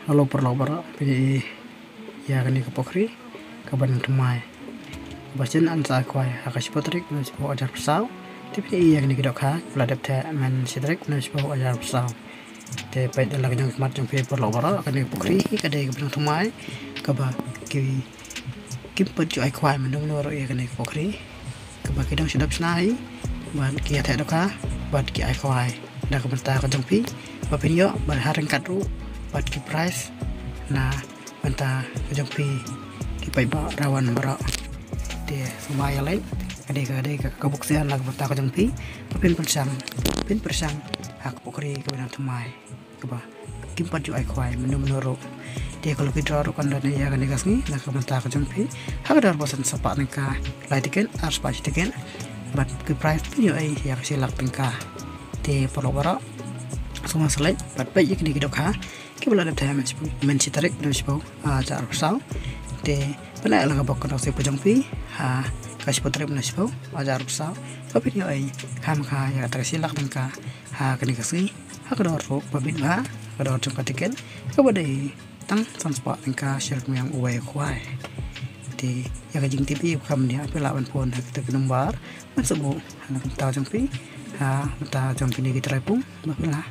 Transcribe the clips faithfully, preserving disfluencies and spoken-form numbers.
Hello paralok baroh, phi ïa kane ka pukhri kaba nang thymmai. Ba shen an sa ai khwai ha ka shiphew tarik u Naiwieng shiphew hajar arphew saw. Te phi ïa kane ka dohkha ba la dep theh mynshitarik u Naiwieng shiphew hajar arphew saw. Te peit da la ka jong khmat jong phi paralok baroh, kane ka pukhri ka dei kaba nang thymmai kaba ki kim pat ju ai khwai mynno mynno ruh ïa kane ka pukhri. Kaba ki dang shu dap shna hi bad ki ïa theh dohkha bad ki ai khwai da ka bynta ka jong phi. Ba phin ïoh bad ha ryngkat ruh bad ki prize na bynta ka jong phi ki paidbah Rawan baroh. Te sngewbha ïa leit, ka dei ka dei ka, ka bok sian na ka bynta ka jong phi. Ba phin pyrshang, phin pyrshang ha ka pukhri kaba nang thymmai kaba kim pat ju ai khwai mynno mynno ruh. Te ka lucky draw ruh kan don ïa kane ka sngi na ka bynta ka jong phi ha ka dor ba san spah tyngka, lai tiket, ar spah shi tiket. Bad ki prize phin ïoh ei ïa ka shi lak tyngka. Te paralok baroh, sngewbha sa leit bad peit ïa kine ki dohkha kiba la dep theh mynshitarik u Naiwieng shiphew hajar arphew saw. Te pynlait la ka bok ka nongshun ka jong phi ha ka shiphew tarik u Naiwieng shiphew hajar arphew saw. Ba phin ïoh ei khamkha ïa kata ka shi lak tyngka ha kane ka sngi. Ha ka dor ruh ba bit bha, ka dor jong ka tiket kaba dei tang san spah tyngka shi ryngwiang uwei u khwai. Te ïa ka jingtip ïa ka kham bniah phi lah ban phone ha kata ka number ban sngewbha ha na ka bynta jong phi, ha bynta jong kine ki trai pung ba phi lah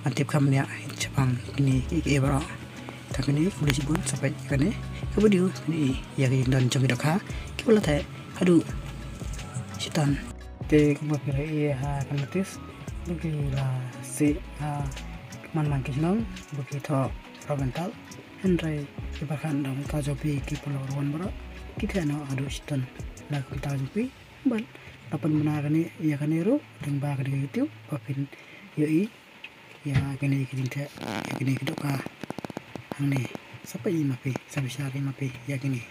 ban tip kham bniah shaphang kine kiei kiei baroh. Tang kine, khublei shibun, sa peit ïa kane ka video, kine ïa ka jingdon jong ki dohkha kiba la theh haduh shitom. Te kumba phi la ïohi ha ka notice ba ki la sih ha man man ki shnong ba ki thoh Rawan tal. Hynrei ki pyrkhat na ka bynta jong phi ki paralok Rawan baroh, ki theh noh haduh shitom na ka bynta jong phi. Bad la pynbna kane ïa kane ruh lyngba kane ka YouTube ba phin ïohi ïa kine ki jingtheh, ïa kine ki dohkha hangne. Sa peit ïa ma phi, sa bishar ïa ma phi ïa kine.